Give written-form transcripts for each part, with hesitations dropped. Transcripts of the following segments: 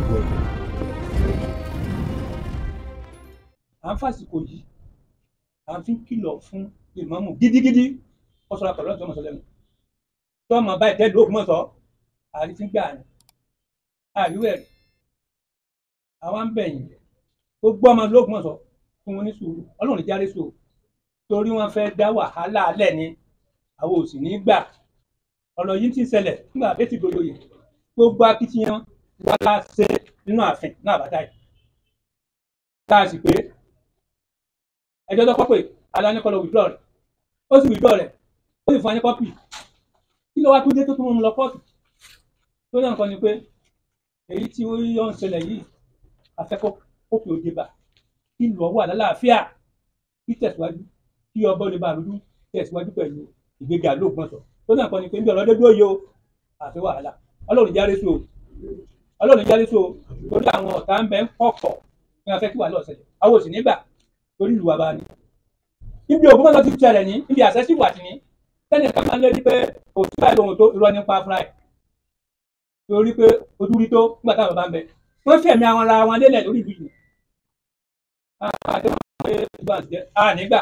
Ìlú. À ń fàsìkò yìí, à ń fi kìlọ̀ fún ìmáàmù gidigidi. Ó sọ̀rọ̀ pẹ̀lú ọ̀tún ọmọ sọlẹ́nu tọ́mọ báyìí tẹ́lẹ̀ Ògbómọ̀ṣọ́ àrífín gbà ní àríwẹ̀ rẹ̀. Àwa ń bẹ̀yìn gbogbo ọmọ l'Ógbómọ̀ṣọ́ fún wọn ní sùúrù. Ọlọ́run járe sùúrù torí wọ́n fẹ́ dá wàhálà alẹ́ ni, àwọn ò sì ní gbà. Ọ̀rọ̀ yìí ti ṣẹlẹ̀ nígbà bẹ́ẹ̀ ti gbòòrò yìí, gbogbo akitiyan wa la ṣe nínú ààfin náà àbátá yìí tá a sì pé ẹjọ́ tó kọ́ pé aláníkọ́lọ́ withdraw rẹ̀, ó sì withdraw rẹ̀, ó sì fún wa ní kọ́pì. Kí ló wá tún dé tó tún mú un lọ kóòtù? Tó náà nǹkan ni pé èyí tí ó yọ ń ṣẹlẹ̀ yìí, afẹ́kọ́ kópì òde bà kí ìlú ọwọ́ àlàáfíà kí tẹ̀síwájú, kí ọba olè bá rúdú tẹ̀síwájú pẹ̀lú ìgbéga l'Ógbómọ̀ṣọ́. Tó náà nǹkan ni pé níbi ọ̀rọ̀ dédú òye o, àfi wàhálà. Ọlọ́run járe sùn o, Ọlọ́run járe sùn o, torí àwọn ọ̀tá ń bẹ ń kọ̀kọ̀ ní wọn fẹ́ kí wàhálà ọ̀sẹ̀lẹ̀. Àwọn ò sì ní gbà torí ìlú wa bá ní. Ibi Ògbómọ̀ṣọ́ ti ṣẹlẹ̀ ní ibi àṣẹ sì wà sí ní tẹ́lẹ̀ ká máa ń lérí pé òtún báyìí lóhun tó irọ́ nípa fúnra ẹ̀, torí pé ojú rí tó nígbà táwọn bá ń bẹ wọ́n fẹ̀mí àwọn ara wọn lélẹ̀ lórí ìlú yìí. Nígbà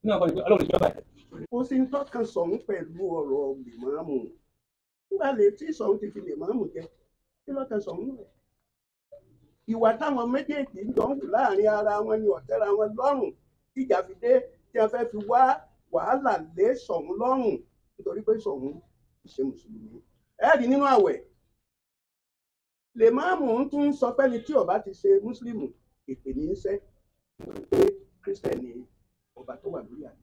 náà kọ́ ni pé Ọlọ́run ìjọba ẹ̀. Kò sí ń tọ́ka Ṣọ̀ún pẹ̀lú ọ̀rọ̀ lèmọ́ọ̀mù. Nígbà lè tí Ṣọ̀ún ti fi lèmọ́ọ̀mù jẹ, kí lọ́kàn Ṣọ̀ún rẹ̀? Ìwà táwọn méjèèjì ń jọ ń wù láàrin ara wọn ni ọ̀tẹ́ra wọn lọ́rùn tíjà fi dé tí wọ́n fẹ́ fi wá wàhálà lé Ṣọ̀ún lọ́rùn nítorí pé Ṣọ̀ún ṣe mùsùlùmí. Ẹ rí nínú àwẹ̀ lèmọ́ọ̀mù ń tún sọ pẹ́ni tí ó bá ti ṣe mùsùlùmí èpè ní í ṣẹ́, pé kírísítẹ̀nì ọba tó wà lórí àná.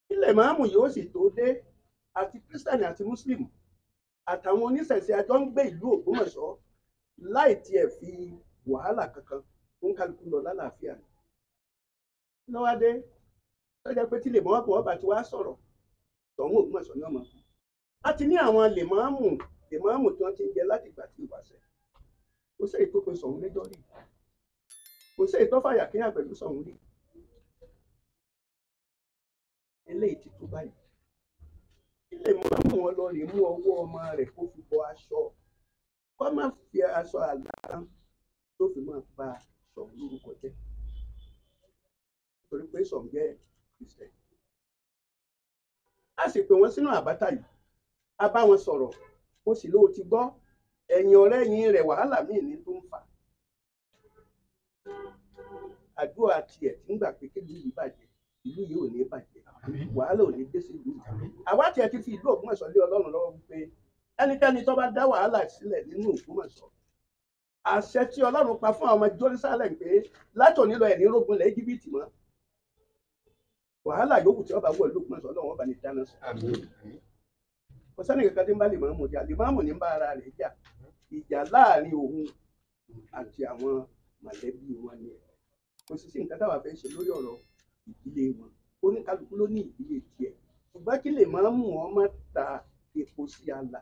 Kí lèmọ́ọ̀mù yóò sì tó dé, àti kírísítẹ̀nì àti mùsùlùmí àtàwọn oníṣẹ̀ṣe àjọ ń gbé ìlú Ògbómọ̀ṣọ́ láì tiẹ̀ fi wàhálà kankan ń kálukú lọ lálàáfíà. Lọ́wọ́dé lọ́jọ́ pé tí lèmọ́ọ̀mù ọba ti wá sọ̀rọ̀, Ṣọ̀ún Ògbómọ̀ṣọ́ ni ọmọ. A ti ní àwọn lèmọ́ọ̀mù tí wọ́n ti ń jẹ láti ìgbà tí ìwàṣẹ̀. Kò sí èyí tó pe Ṣọ̀ún lẹ́jọ́ rí, kò sí èyí tó fàyà kíyà pẹ̀lú Ṣọ̀ún rí. Eléyìí ti tó báyìí. Kí lèmọ́ọ̀mù wọn lọ rè mú ọwọ́ ọmọ rẹ̀ kó fi bọ aṣọ, kó má fi aṣọ àlà tó fi máa ba Ṣọ̀ún lórúkọ jẹ́, torí pé Ṣọ̀ún jẹ́ Kristẹni. A sì pè wọ́n sínú àbátà yìí, a bá wọn sọ̀rọ̀, ó sì lóò ti gbọ́ ẹ̀yìn ọ̀rẹ́ yín rẹ̀ wàhálà míì ní tó ń fà. Àdúrà tiẹ̀ tí ń gbà pé kí ìlú yìí bàjẹ́, ìlú yìí ò ní bàjẹ́, wàhálà ò ní dé sí ìlú yìí. Àwa tiẹ̀ ti fi ìlú Ògbómọ̀ṣọ́ lé Ọlọ́run lọ́wọ́ wípé ẹnikẹ́ni tó bá dá wàhálà sílẹ̀ nínú Ògbómọ̀ṣọ́, àṣẹ tí Ọlọ́run pa fún àwọn ọmọ Jerusalem pé látòní lọ ẹ̀ ní rógun lẹ̀ Íjíbítì mọ́, wàhálà yòókù tí wọ́n bá wọ̀ ìlú Ògbómọ̀ṣọ́ Ọlọ́run ọba ní dáná sọ. Kò sẹ́ni kankan tí ń bá lèmọ́ọ̀mù jà, lèmọ́ọ̀mù ní ń bá ara rẹ̀ jà, ìjà láàrin òun àti àwọn mọ̀lẹ́bí wọn ni. Kò sì sí nǹkan táwa fẹ́ ṣe lórí ọ̀rọ̀ ìdílé wọn, oníkálukú ló ní ìdílé tiẹ̀, ṣùgbọ́n kí lèmọ́ọ̀mù wọn má ta epo sí àlà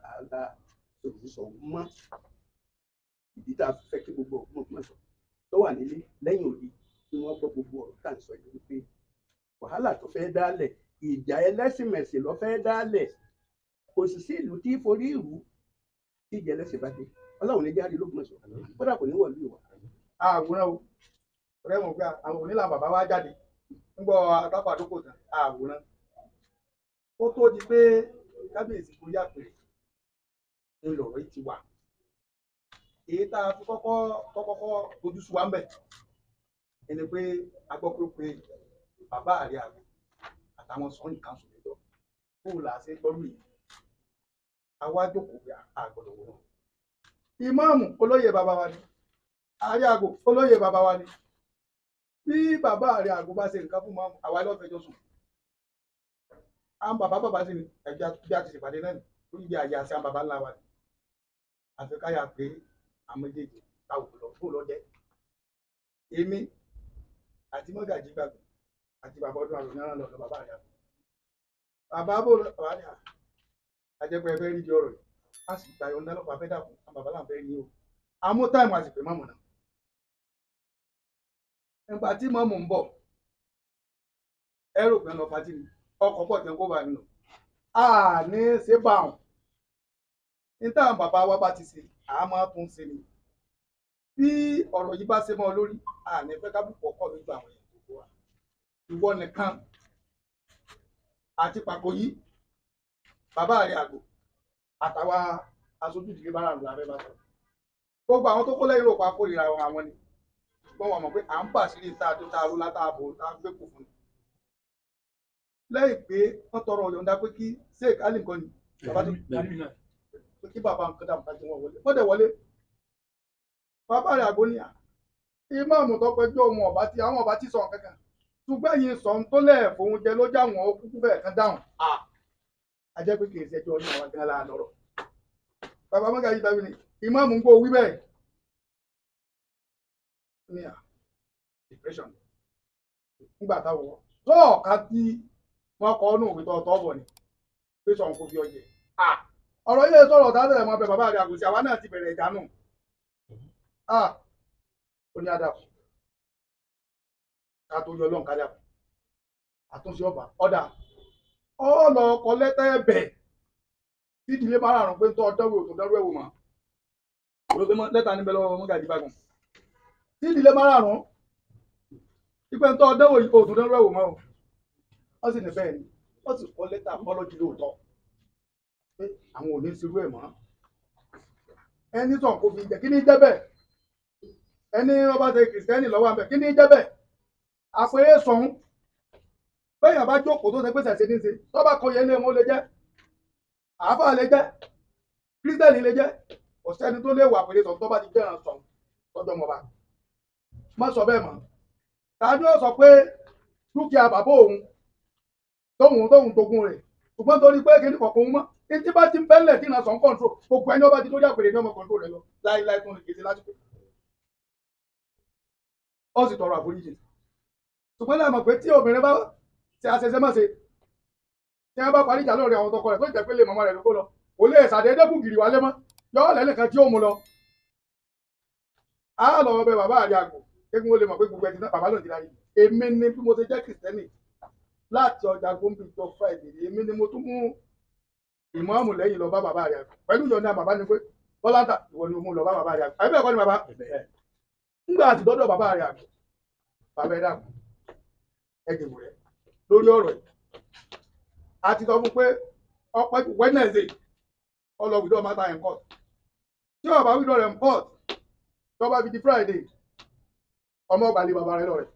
Ṣọ̀ún mọ́. Ìdí tá a fẹ́ kí gbogbo Ògbómọ̀ṣọ́ tó wà nílé lẹ́yìn òdi kí wọ́n gbọ́ gbogbo ọ̀rọ̀ tá à ń sọ yìí wípé wàhálà tó fẹ́ dálẹ̀, ìjà ẹlẹ́sìnmẹ̀sìn ló fẹ́ dálẹ̀. Kò sì sí ìlú tí forí ìrú tí ìjà ẹlẹ́sìn bá dé. Ọlọ́run ní jáde l'Ógbómọ̀ṣọ́, kódà kò ní wọ̀lú ìwà. Àwòrán o, ọ̀rẹ́ mọ̀ pé àwọn onílà bàbá wa jáde ń gbọ́ akápàdókò tán àwòrán. Ó tó di pé kábíyèsí kò yá pé ń lọ̀rọ̀ yìí ti wà. Èyí tá a fi kọ́kọ́ dojú sú wa ń bẹ̀ ẹni pé a gbọ́ pé ó pe bàbá àrẹ àgbẹ̀ àtàwọn sọ̀rọ̀ nìkan sùn lẹ́jọ́ kó o là á ṣe gbọ́rú yìí. Àwa jókòó pé a gbọ́dọ̀ wò wọn. Ìmáàmù olóyè bàbá wa ni, ààrẹ àgò olóyè bàbá wa ni. Bí bàbá ààrẹ àgò bá ṣe nǹkan fún máàmù, àwa ló fẹjọ́ sùn. Àwọn bàbá bàbá sì ni ẹjọ́ bí a ti ṣèpàdé náà ni lórí ibi àyè àti àwọn bàbá ńlá wa ni. Àfi káyà pé àwọn méjèèjì táwọn lọ kó lọ jẹ. Èmi àti mọ́gàjí gbàgbọ́ àti bàbá ọdún àrùn náà lọ́dọ̀ bàbá ààrẹ àgò. Bàbá bò bàbá ààrẹ àgò ajẹpẹ ẹfẹ rí di ọ̀rọ̀ yìí, a sì gba ìyọ̀ǹda lọ́pàá fẹ́ dàpọ̀ àwọn bàbá là ń fẹ́ ní o. Àmú táìmù a sì pè mọ́mù náà. Nígbà tí mọ́mù ń bọ̀, ẹ rò pé ń lọ patí ni, ọkọ̀ pọ̀ tí ń kó bá mi lọ. A ní ṣe bá wọn. Ní táwọn bàbá wa bá ti ṣe, à máa tún ṣe ni. Bí ọ̀rọ̀ yìí bá ṣe mọ́ ọ lórí, àní fẹ́ kábùkù ọkọ mi ju àwọn èèyàn tó kó wa. Ìwọ nìkan àti pàkó yìí, bàbá rẹ̀ àgbò àtàwa aṣojú ìdílé bára rẹ̀ lábẹ́ bá sọ. Gbogbo àwọn tó kó lẹ́yìn rò pa kórìíra àwọn ni. Ṣùgbọ́n wọ́n mọ̀ pé à ń bà sílé tá a tó tá a rú látàbò tá a gbé kò fún ni. Lẹ́yìn pé wọ́n tọrọ ọ̀yọ̀ǹda pé kí Sheikh Ali nǹkan ni bàbá tó pé kí bàbá nǹkan dàbò ká jẹ wọn wọlé. Wọ́n dẹ̀ wọlé. Bàbá rẹ̀ àgbo ní à. Ìmáàmù tó pẹjọ́ òun ọ̀bá tí àwọn ọ̀bá tí sọ kankan. Ṣùgbọ́n ẹ̀yin sọ ń tó lẹ̀ fòun jẹ ló já wọn ó kúkú bẹ́ẹ̀ kan dáhùn. A jẹ́ pé kì í ṣẹjọ́ ní àwọn gan la lọ́rọ̀. Bàbá Mọ́gàjí tàbí ni ìmáàmù ń gbọ́ wí bẹ́ẹ̀. Ní à depression nígbà táwọn lọ́ọ̀ká tí wọ́n kọ́ ọ́nù òwe tọ́tọ́ bọ̀ ni pé sọ̀n kò fi ọjẹ́. Ọ̀rọ̀ yìí sọ̀rọ̀ tá a tẹ̀lé mọ́ bẹ bàbá rẹ̀ àgùsí àwa náà ti bẹ̀rẹ̀ ìjà nù. Ó ní àdàpọ̀ ká tó yọ lọ́n ká dàpọ̀ àtúnṣe ọba ọ̀dà ọ̀lọ́ ọkọ̀ lẹ́tà ẹ̀bẹ̀ tí ìdílé márààrún pé ń tọ́ ọdọ́wò tó dọ́rú ẹ̀wò mọ́ lẹ́tà níbẹ̀ lọ́wọ́ Mọ́gàjí Bágùn tí ìdílé márààrún ìpẹ́ ń tọ́ ọdọ́wò tó dọ́rú ẹ̀wò mọ́ o. Wọ́n sì ní bẹ́ẹ̀ ni wọ́n sì kọ́ lẹ́tà apology lóòótọ́ pé àwọn ò ní ṣerú ẹ̀ mọ́. Ẹni sàn kò fi jẹ́ kí ní jẹ́ bẹ́ẹ̀, ẹni ọba ṣe kìrìsìtẹ́nì lọ́wọ́ àbẹ̀ kí ní jẹ́ bẹ́ẹ̀. Àpèrè sọ̀hún bẹ́ẹ̀ bá jókòó tó ṣe pé ṣẹ̀ṣẹ̀ ní ṣe tó bá kọ yẹn lé wọn lè jẹ́, àáfàá lè jẹ́, kìrìsìtẹ́nì lè jẹ́, kò sẹ́ni tó lè wà àpèrè sọ̀hún tó bá ti jẹ́ràn sọ̀hún tọ́jọ́ mọ́ bá. Má sọ bẹ́ẹ̀ mọ́. Ta ni ó sọ pé dúkìá bàbá òun tóun dogun rẹ̀ ṣùgbọ́n torí pé kí ní kọ̀ọ̀kan mọ́ etí bá ti ń bẹ́lẹ̀ tí ìrìnà sàn kọ́ńtró gbogbo ẹni ọba ti lórí àpèrè ní ọmọ kọ́ńtró rẹ̀ lọ láíláí tó ń kéde lásìkò. Ó sì tọrọ àforíjì. Ṣùgbọ́n láì mọ̀ pé tí obìnrin bá ṣe àṣẹṣe má ṣe tí wọ́n bá parí ìjà lórí àwọn tọkọ rẹ̀ tó jẹ́ pé lè mọ̀mọ́ rẹ̀ ló kó lọ kò lè ṣàdédé kù gìrì wálé mọ́ yọ lẹ́nìkan tí ó mú lọ. Á lọ bẹ bàbá àrí àgbò kékun ó lè mọ̀ pé gbogbo ẹni bàbá lòun ti ráyè. Èmi ni bí mo ṣe jẹ́ kìrìsìtẹ́nì láti ọjà gómìnà jọ Friday èmi ni mo tún mú ìmáàmù lẹ́yìn lọ bá bàbá rẹ̀ àgbà pẹ̀lú ìyọ̀ǹda bàbá ni pé bọ́láńtà ìwọ ni mo mú lọ bá bàbá rẹ̀ àgbà àbí ẹ̀kọ́ ni bàbá ńgbà àti dọ́dọ̀ bàbá rẹ̀ àgbà bàbá ẹ̀ dàgbà ẹ dìbò rẹ̀ lórí ọ̀rọ̀ yìí a ti sọ fún pé ọpẹ́ Wednesday ọlọ withdraw matter in court tí ọba withdraw in court tí ọba fi di Friday ọmọ ọgbà lé bàbá rẹ̀ lọ rẹ̀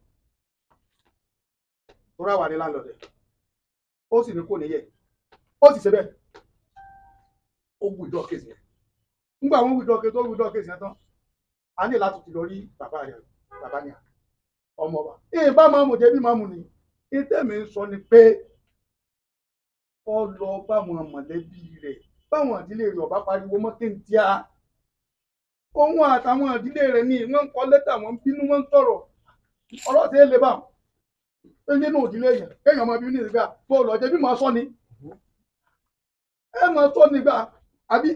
tó rà wà ní láńlọ́ọ̀dẹ̀ ó sì ní kò níyẹ ó sì ṣe bẹ́ẹ̀ ó withdraw case yẹn ńgbà wọn withdraw case tó withdraw case yẹn tán a ní láti ti lọ rí bàbá rẹ̀ bàbá ni ọmọ ọba ìbá máa mú jẹbi máa mú ni ìtẹ̀mí ń sọ ni pé kọ́ lọ báwọn mọ̀lẹ́bí rẹ̀ báwọn ìdílé rẹ̀ ọba pariwo mọ́ kí n tíá òun àtàwọn ìdílé rẹ̀ ní wọ́n ń kọ lẹ́tà wọ́n ń bínú wọ́n ń sọ̀rọ̀ ọ̀rọ̀ tí ẹ lè bá wọn nínú ìdílé yẹn kéèyàn máa bínú nígbà bó lọ jẹbi máa sọ ni ẹ máa sọ nígbà àbí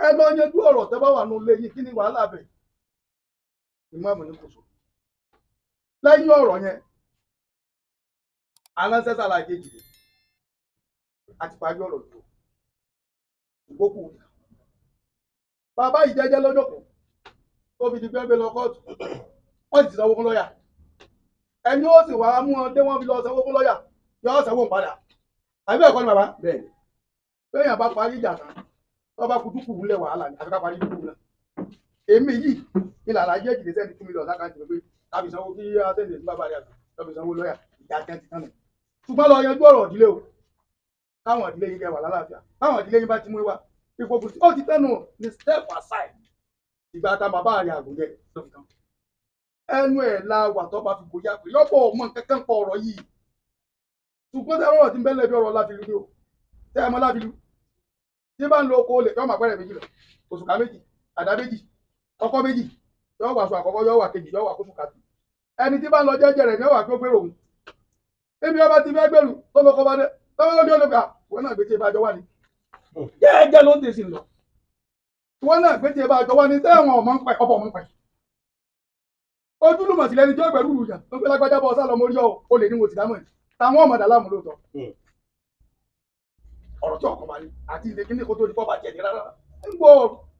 ẹ lọ yanjú ọ̀rọ̀ tẹ́ bá wà nù lé yín kí ni wàhálà bẹ̀ ìmáàmù ní kò sọ lẹ́yìn ọ̀rọ̀ yẹn aláǹsẹ̀ sàlàyé jìnnà àti parí ọ̀rọ̀ jù ìgbókù bàbá yìí jẹ́jẹ́ lọ́jọ́ kan tó fi di gbẹ́gbẹ́ lọ kóòtù wọ́n sì ti sanwó fún lọ́ọ̀yà ẹni ó sì wàá mú wọn dé wọ́n fi lọ sanwó fún lọ́ọ̀yà yọ sanwó padà àbí ẹ̀kọ́ ni bàbá bẹ́ẹ̀ yàn bá parí ìjà tán tó bá kutu kù ńlẹ̀ wàhálà ni àfi ká parí dúkù náà èmi yìí ní làlá jẹ́ jìnnì sẹ́ni 2 million lákàntì pé káfi sanwó kí sẹ́ni sí bàbá rẹ̀ àgbà lọ́fi sanwó lọ́ọ̀yà ìjà jẹ́ ti tán nù ṣùgbọ́n lọ yanjú ọ̀rọ̀ ìdílé o káwọn ìdílé yín kẹwàá lálàáfíà káwọn ìdílé yín bá ti mú wá ipò kùsì ó ti tẹnu ní step aside ìgbà tá bàbá rẹ̀ àgùnjẹ ló fi tán ẹnu ẹ̀ la wà tó bá fi gòyà pé yọ́pọ̀ ọmọ kankan pọ̀ ọ̀rọ̀ yìí ṣùgbọ́n tẹ́ ọ̀rọ̀ ti ń bẹ́lẹ̀ bí ọ̀rọ̀ láfilu ni o tẹ́ ẹ mọ́ láfilu tí bá ń lo oko olè yọ́ máa pẹ́rẹ́ méjì lọ òṣùkà méjì àdá méjì ọkọ́ méjì yọ́ wà sọ àkọ́kọ́ yọ́ wà kejì yọ́ wà kóṣùkà tù ẹni tí bá ń lọ jẹ́jẹ́ rẹ̀ ni yọ́ wà pé ó gbèrò òun ebi ọba ti fẹ́ gbèrú tó lóko bá dé tọ́wọ́ ní olùgbà wọn náà gbé tí ẹ bá jọ wá ní. Jẹ́ẹ́jẹ́ ló ń tẹ̀sí lọ. Wọn náà gbé tí ẹ bá jọ wá ní tẹ́wọ̀n ọmọ ń pẹ́ ọbọ̀ ọmọ ń pẹ́. Ojúlùmọ̀ sílẹ̀ ni tí ó gbẹ̀rú ìyà tó gbé lágbájá bọ́ sálọ mórí ọ̀ o lè ní mo ti dámọ̀ ẹ̀. Táwọn ọmọdà láàmú lóòótọ́. Ọ̀rọ̀ tí ọkọ̀ bá ní àti ilé kíní kó tó di pọ́ bá jẹ̀ ní rárá. Ń gbọ́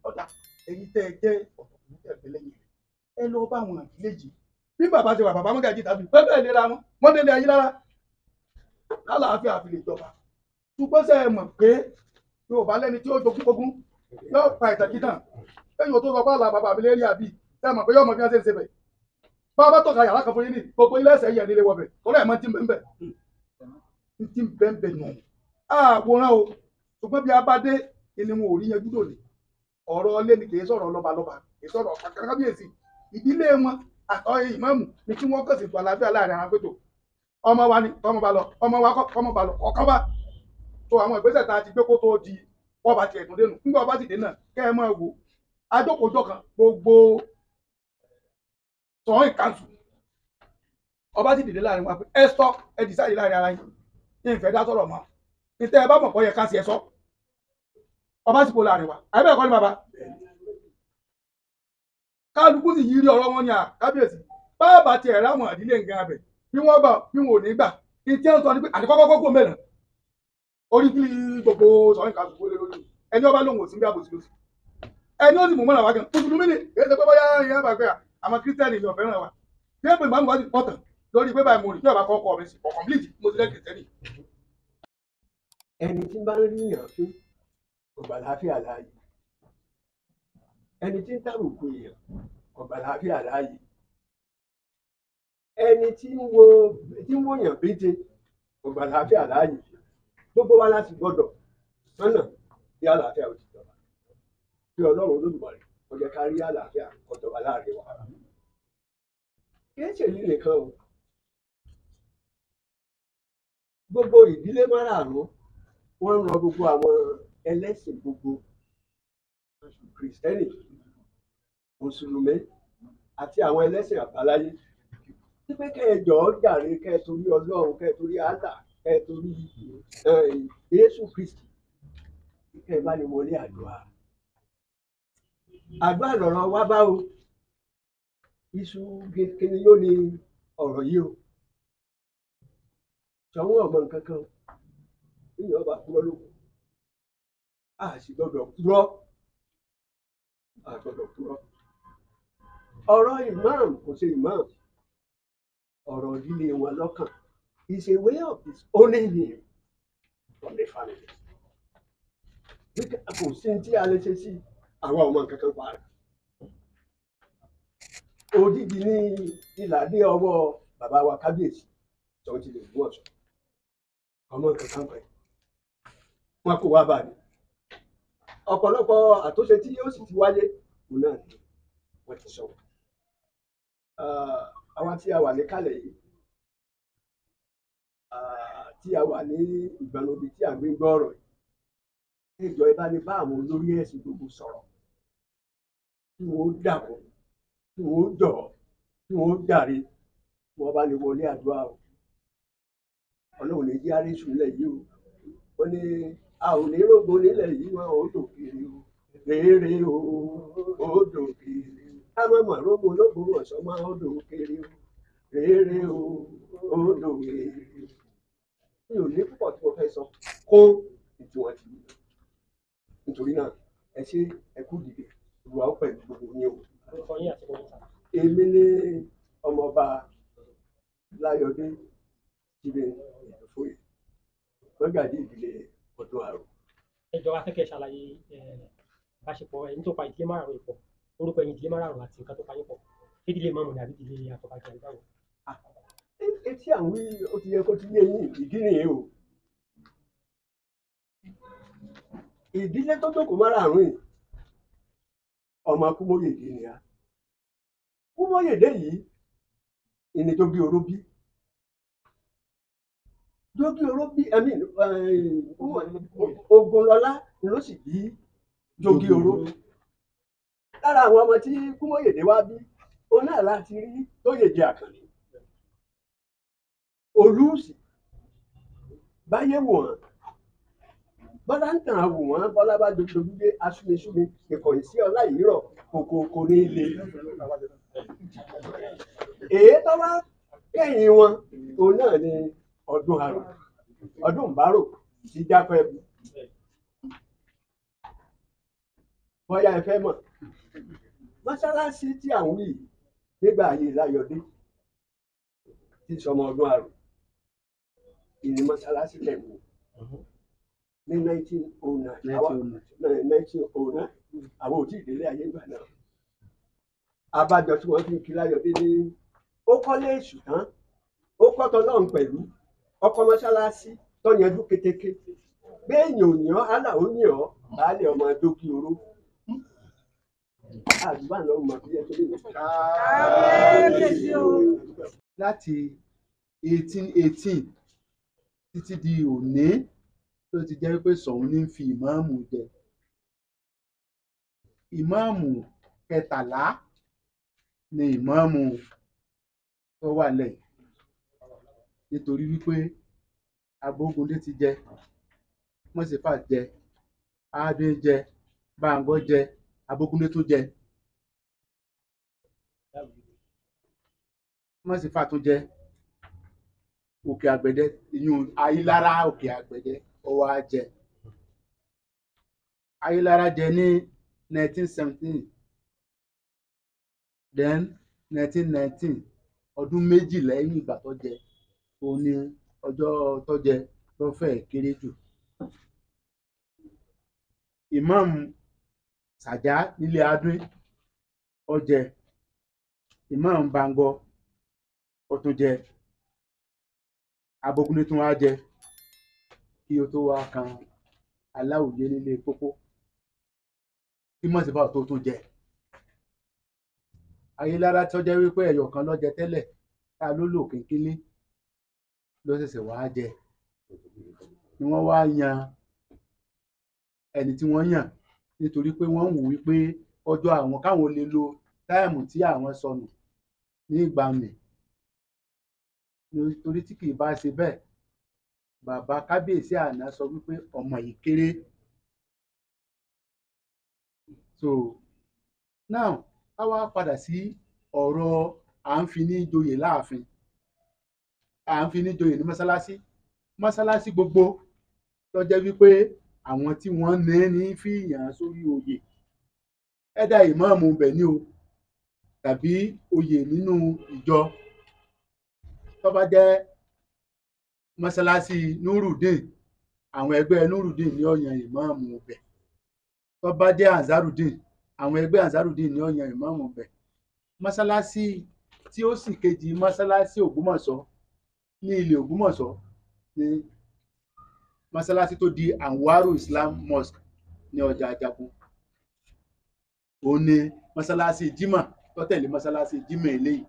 ọ̀dà èyí tẹ́ ẹ jẹ́ ọ̀tọ̀ Ẹ lọ bá àwọn ìdílé yìí. Bí bàbá ṣe wà, bàbá mọ́gàjì tàbí pẹ́pẹ́ ìlera wọn, wọ́n délé ayé lára kálàáfíà fi lè jọba. Ṣùgbọ́n ṣe é mọ̀ pé Yorùbá lẹ́ni tí ó jogún ogún yóò pa ìtàkìtàn lẹ́yìn tó sọ pé àlà bàbá mi lérí àbí ṣe é mọ̀ pé yóò mọ bí wọ́n ṣe ń ṣe bẹ̀. Bá a bá tọ̀ka yàrá kan fún yín ní gbogbo ilé ẹsẹ̀ yẹn nílé wọbẹ̀ tọ́lá ẹ̀ mọ́ ti ń bẹ́ẹ̀ ti ń bẹ́ẹ̀ nù. Àwòrán o, ṣùgbọ́n bí a bá dé ni wọn ò rí yanjú lónìí. Ọ̀rọ̀ ilé ni kì í sọ̀rọ̀ lọ́balọ́ba, kì í sọ̀rọ̀ kábíyèsí. Ìdílé wọn àtọ́ ìmáàmù ni kí wọ́n kàn sí àlàáfíà láàrin àwọn pẹ̀tọ̀. Ọmọ wa ni kọ́mọ bá lọ, ọmọ wa kọ́ kọ́mọ bá lọ, ọ̀kan bá. Tó àwọn ìgbésẹ̀ tá a ti gbé kó tó di ọba tiẹ̀ tó dénú. Nígbà ọba ti dé náà, kẹ́ ẹ máa wò. Ajókòójọ́ kan gbogbo sọ̀rọ̀ ìkànsù. Ọba ti dìde láàrin wa pé ẹ sọ ẹ dìsáyìí láàrin ara yín. Ní ìfẹ́ dá sọ̀rọ̀ mọ́. Ìtẹ́ ẹ bá mọ̀ kọ́ yẹ ká sí ẹ sọ. Ọba sì kó láàrin wa. Àbí bẹ́ẹ̀ kọ́ ni bàbá? Kálukú sì yí rí ọ̀rọ̀ wọn ni à kábíyèsí. Báàbà tiẹ̀ ráwọn ìdílé nǹkan abẹ bí wọ́n gbà bí wọn ò ní gbà. Ìtí ẹ̀ ń sọ ni pé àti kọ́kọ́ kó mẹ́rin. Orí kí gbogbo sọ̀rọ̀ nǹkan àbùkù lé lórí. Ẹni ọba lòun ò sí bí àbòsí lóṣù. Ẹni ó sì mú mọ́ra wá gan. Mùsùlùmí ni èyí ṣe pé bóyá ìyá bàgbé à àwọn kírísítẹ́nì ni ọ̀fẹ́ràn wa. Bí èpè ìmáàmù wá sí pọ̀tàn lórí pé báyìí mo rìn tí ọba kọ́kọ́ mi sì pọ̀ kọ̀m̀plìtì mo ti lẹ́ kírísítẹ́nì. Ẹni tí bá ń rí yàn fún kò gbà láàfíà láàyè. Ẹni tí ń tàbùkù èèyàn kò gbà láàfíà láàyè. Ẹni tí ń wo tí ń wòyàn pété kò gbà láàfíà láàyè. Gbogbo wa láti gbọ́dọ̀ sọ́nà bí àlàáfíà ò ti jọba. Bí Ọlọ́run Olódùmarè kò jẹ́ ká rí àlàáfíà kó jọba láàrin wa. Kì í ṣèyí nìkan o. Gbogbo ìdílé márààrún wọ́n ń rọ gbogbo àwọn ẹlẹ́sìn gbogbo Kìrìsìtẹ́nì, Mùsùlùmí àti àwọn ẹlẹ́sìn àbáláyé. Wípé kẹ́ ẹ jọ̀ọ́ jàre, kẹ́ ẹ torí Ọlọ́run, kẹ́ ẹ torí Allah, kẹ́ ẹ torí Jésù Kristi, kẹ́ ẹ bá ní wọlé àdúrà. Àdúrà lọ̀rọ̀ wá bá o. Iṣu kíni yóò ní ọ̀rọ̀ yìí o. Ṣọ̀wọ́n ọmọ nǹkan kan níyàn ọba kúrọ́ lóko. A sì gbọ́dọ̀ kúrọ́. A gbọ́dọ̀ kúrọ́. Ọ̀rọ̀ imam kò ṣe imam. Ọ̀rọ̀ ìdílé wọn lọ́kàn. Is a way of disowning him from the family. Kò sí tí a lè ṣe sí àwọn ọmọ nǹkan kan pa rẹ̀. Òdìdí ní ìlà dé ọwọ́ bàbá wa kábíyèsí tó ti lè mú ọ̀ṣọ́. Ọmọ nǹkan kan pa ẹ̀. Wọn kò wá bá mi. Ọ̀pọ̀lọpọ̀ àtúnṣe tí yóò sì ti wáyé òun náà ni wọ́n ti sọ. Àwa tí a wà níkàlẹ̀ yìí, tí a wà ní ìgbàlódé tí à ń gbé gbọ́ ọ̀rọ̀ yìí, ìjọ ẹ bá ní bá àwọn olórí ẹ̀sìn gbogbo sọ̀rọ̀, kí wọ́n ó dàpọ̀, kí wọ́n ó jọ̀, kí wọ́n ó jàre, kí wọ́n bá ní wọlé àdúrà o. Ọlọ́run ní jẹ́ àrísù nílẹ̀ yìí o. Ó ní a ò ní rògbò nílẹ̀ yìí wọn ò dò kiri o. Rèére o, ó dò kiri o. Ká má mà rògbò lóko ọ̀sán máa ó dò kiri o. Rèére o, ó dò kiri o. Mi ò ní púpọ̀ tí mo fẹ́ sọ kún ìtumọ̀ tì mí. Nítorí náà, ẹ ṣé, ẹ kú dìde, Olúwa ó pẹ̀lú gbogbo yín o. Èmi ní ọmọọba Láyọ̀dé Stephen Ìdúfóyè, mọ́gàjí ìdílé Ọdún Àrò. Ẹ jọ̀ọ́ a fẹ́ kẹ́ ṣàlàyé ìbáṣepọ̀ ẹni tó pa ìdílé márààrún pọ̀, orúkọ ẹ̀yin ìdílé márààrún àti nǹkan tó pa yín pọ̀. Ṣé ìdílé ìmáàmù ni àbí ìdílé àtọ́bàjẹ́ àbí báwo? Etí àwọn ó ti yẹ kó ti yé yín, ìdí nìyẹn o. Ìdílé tó jókòó márààrún yìí, ọmọ Kúmóyèdé ni a. Kúmóyèdé yìí ìní tó bí oró bí. Jógí oró bí, I mean, Ogunlọ́lá ni ló sì bí Jógí oró. Lára àwọn ọmọ tí Kúmóyèdé wá bí, òun náà láti rí Tóyèjì Àkànní. Olúùsì, báyé wò wọ́n, Bọ́lá ń tàn án wò wọ́n, Bọ́lá bá dojú dé asúnisúni, ìkọ̀yìn sí ọlá yìí rọ̀, kòkòkò ní ilé. Èyí tó wá kẹ́yìn wọn, òun náà ni Ọdún Àrò, Ọdún Ìbárò ti jápẹ́ bu. Bọ́yá ẹ fẹ́ mọ̀, mọ́ṣáláṣí tí à ń wí yìí, Nígbà ayé Láyọ̀dé tí sọmọ ọdún àrùn ìní mọ́sálásí lẹ̀ wò ní 1909. 1909 àwọn ò tí ì délé ayé ìgbà náà. Abájọ tí wọ́n fi ń kí Láyọ̀dé ní ó kọ́lé èṣù tán, ó kọ́tọ̀ náà pẹ̀lú ọkọ̀ mọ́sálásí tó yanjú kétéké. Béèyàn ò yàn án, ò yàn ọ́, baálé ọmọ dókí oró. Àdúrà náà mọ̀ bí ẹ tó lè lọ. Láti 1818 títí di òní tó ti jẹ́ wípé Ṣọ̀ún ní fi ìmáàmù jẹ. Ìmáàmù kẹtàlá ni ìmáàmù tó wà lẹ̀, nítorí wípé Abógundé ti jẹ, Mọ́sífà jẹ, Adé jẹ, Báńgọ́ jẹ, Abógundé tún jẹ, Mọ́sífà tún jẹ, Òkè Àgbẹ̀dẹ, ìyún Ayílára Òkè Àgbẹ̀dẹ ó wá jẹ. Ayílára jẹ ní 1917, then 1919, ọdún méjì lẹ́yìn ìgbà tó jẹ, òun ni ọjọ́ tó jẹ ló fẹ́ẹ̀ kéré jù. Ìmáàmù Sàjá nílé Adún ó jẹ, Ìmáàmù Báńgọ́ ó tún jẹ, Abógundé tún wá jẹ kí ó tó wá kan Aláwùyé nílé Pópó kí Mọ̀sífà tó tún jẹ. Ayélára tó jẹ́ wípé ẹyọ kan ló jẹ tẹ́lẹ̀ tá ló lò kínkínní ló ṣẹ̀ṣẹ̀ wá jẹ, ni wọ́n wá yan ẹni tí wọ́n yàn, nítorí pé wọ́n wò wípé ọjọ́ àwọn káwọn lè lo táìmù tí àwọn sọnù ní ìgbà nì, nítorí tí kì í bá ṣe bẹ́ẹ̀, bàbá kábíyèsí àná sọ wípé ọmọ yìí kéré. So now ká wá padà sí ọ̀rọ̀ à ń fi ní joyè láàfin, à ń fi ní joyè ní mọ́sálásí. Mọ́sálásí gbogbo ló jẹ́ wípé àwọn tí wọ́n ní fi yàn án sórí oyè, ẹ̀dá ìmáàmù bẹ̀ ní o tàbí oyè nínú ìjọ. Tó bá jẹ́ mọ́sálásí Nurudeen, àwọn ẹgbẹ́ Nurudeen ní ó yan ìmáàmù bẹ̀. Tó bá jẹ́ Ansarudeen, àwọn ẹgbẹ́ Ansarudeen ní ó yan ìmáàmù bẹ̀. Mọ́sálásí tí ó sì kejì mọ́sálásí Ògbómọ̀ṣọ́ ní ilẹ̀ Ògbómọ̀ṣọ́ ní mọ́sálásí tó di Anwaru Islam Mosque ní ọjà Àjàkún, òun ni mọ́sálásí Jímọ̀ tó tẹ̀lé mọ́sálásí Jímọ̀ eléyìí,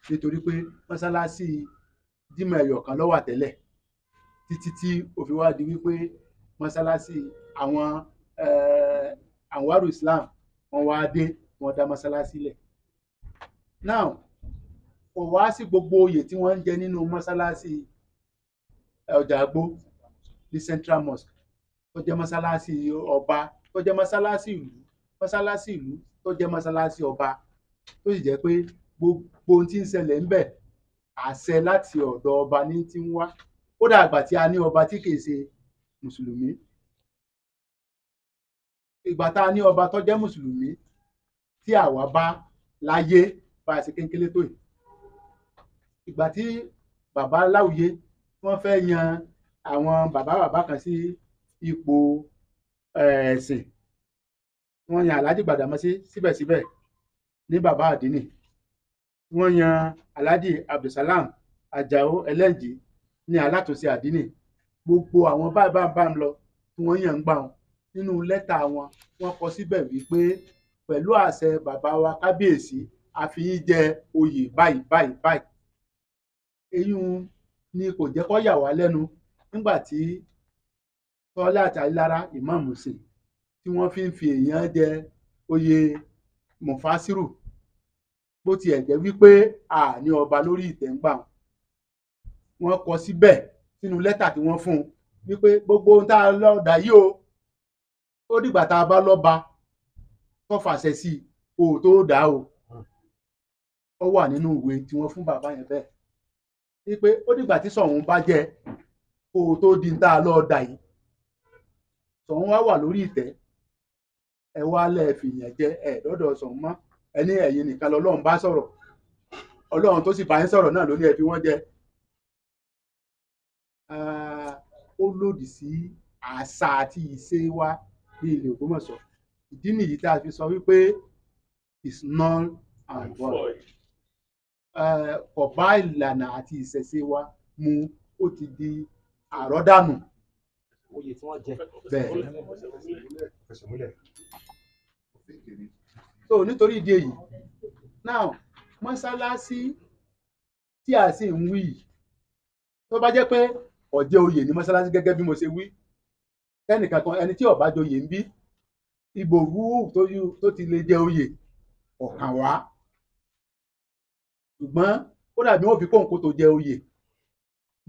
nítorí pé mọ́sálásí Jímọ̀ ẹyọ kan ló wà tẹ́lẹ̀ títí tí ó fi wá di wípé mọ́sálásí àwọn Anwaru Islam wọ́n wá dé, wọ́n dá mọ́sálásí lẹ̀. Now kò wá sí gbogbo oyè tí wọ́n ń jẹ nínú mọ́sálásí ọjà àgbó ní Central Mosque tó jẹ́ mọ́sálásí ọba, tó jẹ́ mọ́sálásí ìlú, mọ́sálásí ìlú tó jẹ́ mọ́sálásí ọba, tó sì jẹ́ pé gbogbo ohun tí ń ṣẹlẹ̀ ńbẹ̀ àṣẹ láti ọ̀dọ̀ ọba ní ti ń wá. Kódà àgbà tí a ní ọba tí kìí ṣe mùsùlùmí, ìgbà tá a ní ọba tó jẹ́ mùsùlùmí tí àwa bá láyé bá a ṣe kéńkéré tó yìí, ìgbà tí bàbá Láwùyé wọ́n fẹ́ yan àwọn bàbá bàbá kan sí ipò ẹ̀sìn, wọ́n yan Alhaji Gbàdámọ́sí síbẹ̀síbẹ̀ ní bàbá àdínì, wọ́n yan Alhaji Abdulsalam Ajao Ẹlẹ́njì ní alátúnṣe àdínì. Gbogbo àwọn báyìí bá ń bá ń lọ tí wọ́n yàn ń gbà wọn nínú lẹ́tà wọn, wọ́n kọ síbẹ̀ wípé pẹ̀lú àṣẹ bàbá wa kábíyèsí a fi yín jẹ oyè báyìí báyìí báyìí. Eyín ni kò jẹ́ kó yà wá lẹ́nu nígbà tí Tọ́lá àti Ayílára ìmáàmù sìn tí wọ́n fi ń fi èèyàn jẹ oyè Mufasiru, bó tiẹ̀ jẹ́ wípé a ní ọba lórí ìtẹ́ ń gbà wọn. Wọ́n kọ síbẹ̀ sínú lẹ́tà tí wọ́n fún un wípé gbogbo ohun tá a lọ dà yìí o, ó dìgbà tá a bá lọ́ba tó fàṣẹ sí i kó o tó dà o. Ó wà nínú ìwé tí wọ́n fún bàbá yẹn bẹ́ẹ̀ wípé ó dìgbà tí Ṣọ̀ún bá jẹ kó o tó di tá a lọ dà yìí. Ṣọ̀ún wá wà lórí ìtẹ́, ẹ wá lẹ́ fìyàn jẹ ẹ lọ́dọ̀ Ṣọ̀ún mọ́, Ẹni ẹ̀yin nìkan lọ́lọ́run bá sọ̀rọ̀, Ọlọ́run tó sì bá yín sọ̀rọ̀ náà ló ní ẹ fi wọ́n jẹ. Ó lòdì sí àṣà àti ìṣe wa ní ilẹ̀ Ògbómọ̀ṣọ́. Ìdí nìyí tá a fi sọ wípé is null and void. Kò bá ìlànà àti ìṣẹ̀ṣe wa mu, ó ti di àrọ́dànù. Oyè tí wọ́n jẹ. Bẹ́ẹ̀. So nítorí ìdí èyí, now mọ́sálásí tí a sì ń wí yìí, tó bá jẹ́ pé ọ̀jẹ̀ oyè ní mọ́sálásí gẹ́gẹ́ bí mo ṣe wí, ẹnìkan kan ẹni tí ó bá joyè ń bí ibò wúwú tó ti lè jẹ oyè ọ̀kàn wá, ṣùgbọ́n ó dàbí wọ́n fi kóńkó tó jẹ oyè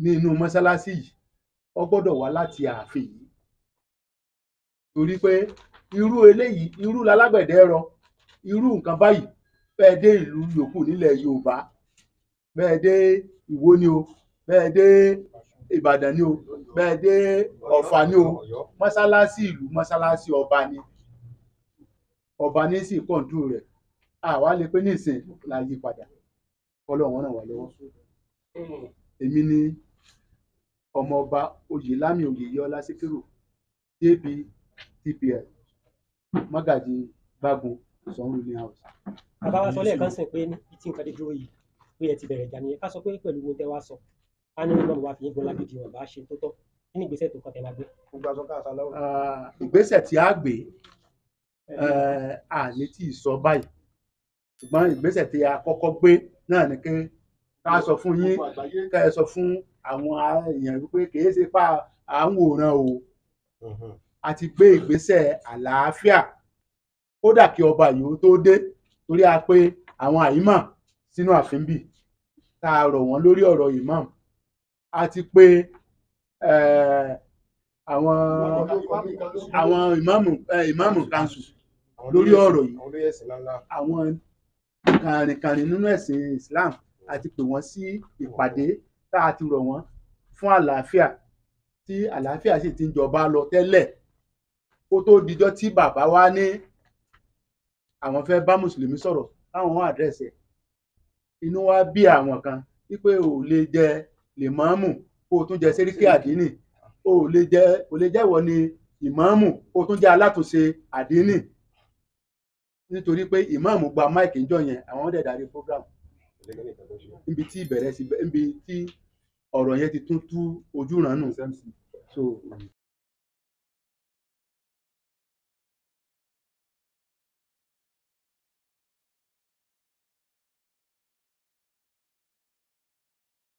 ní inú mọ́sálásí yìí, ó gbọ́dọ̀ wá láti ààfin yìí, torí pé irú eléyìí, irú lalágbẹ̀dẹ rọ irú nǹkan báyìí. Bẹ́ẹ̀ dé ìlú yòókù nílẹ̀ Yorùbá, bẹ́ẹ̀ dé Ìwó ni o, bẹ́ẹ̀ dé Ìbàdàn ni o, bẹ́ẹ̀ dé Ọ̀fà ni o, mọ́sálásí ìlú mọ́sálásí ọba ni, ọba ní sì kọ̀ǹtù rẹ̀. Àwa lè pé nísìn la yí padà, Ọlọ́run ràn wá lọ́wọ́. Èmi ni ọmọọba Oyèlámì Oyèyọlá Síkírù, JP TPL, Mọ́gàjì Gbágun, Ṣọ̀ún ruling house. Bàbá wa sọ lẹ́ẹ̀kan sìn pé ní tí nǹkan dé dúró yìí pé ẹ ti bẹ̀rẹ̀ ìjà nìyẹn. Ká sọ pé pẹ̀lú ohun tẹ́ wá sọ, ká ní ìmọ̀mù wa fi yín gbọ́lá gidi wọn bá ṣe tó tọ́, kí ni ìgbésẹ̀ tó kàn tẹ́ máa gbé? Ìgbésẹ̀ tí a gbé a ní tí ì sọ báyìí, ṣùgbọ́n ìgbésẹ̀ tí a kọ́kọ́ gbé náà ni pé ká sọ fún yín, ká ẹ sọ fún àwọn èèyàn wípé kì í ṣe pa à ń wòran o, a ti gbé ìgbésẹ̀ àlàáfíà kódà kí ọba yìí ó tó dé, torí a pé àwọn àyímọ̀ sínú ààfin bì tá a rọ̀ wọ́n lórí ọ̀rọ̀ imam, a ti pé àwọn ìmáàmù kanṣu lórí ọ̀rọ̀ yìí, àwọn kàrìnkàrìn nínú ẹ̀sìn Islam, a ti pè wọ́n sí ìpàdé tá a ti rọ̀ wọ́n fún àlàáfíà, tí àlàáfíà sì ti ń jọba lọ tẹ́lẹ̀ kó tó dijọ́ tí bàbá wa ní àwọn fẹ́ bá mùsùlùmí sọ̀rọ̀ táwọn wọn àdírẹ́sì ẹ̀. Inú wa bí àwọn kan wípé ò lè jẹ lèmọ́ọ̀mù kó o tún jẹ sẹ́ríkì àdínì, ò lè jẹ ò lè jẹ́ ìwọ ni ìmọ̀ọ́mù kó o tún jẹ́ alátúnṣe àdínì, nítorí pé ìmọ̀ọ́mù gba máìkì ńjọ́ yẹn, àwọn dẹ̀ darí program níbi tí ìbẹ̀rẹ̀ sí, níbi tí ọ̀rọ̀ yẹn ti tún tú ojú ràn nù. So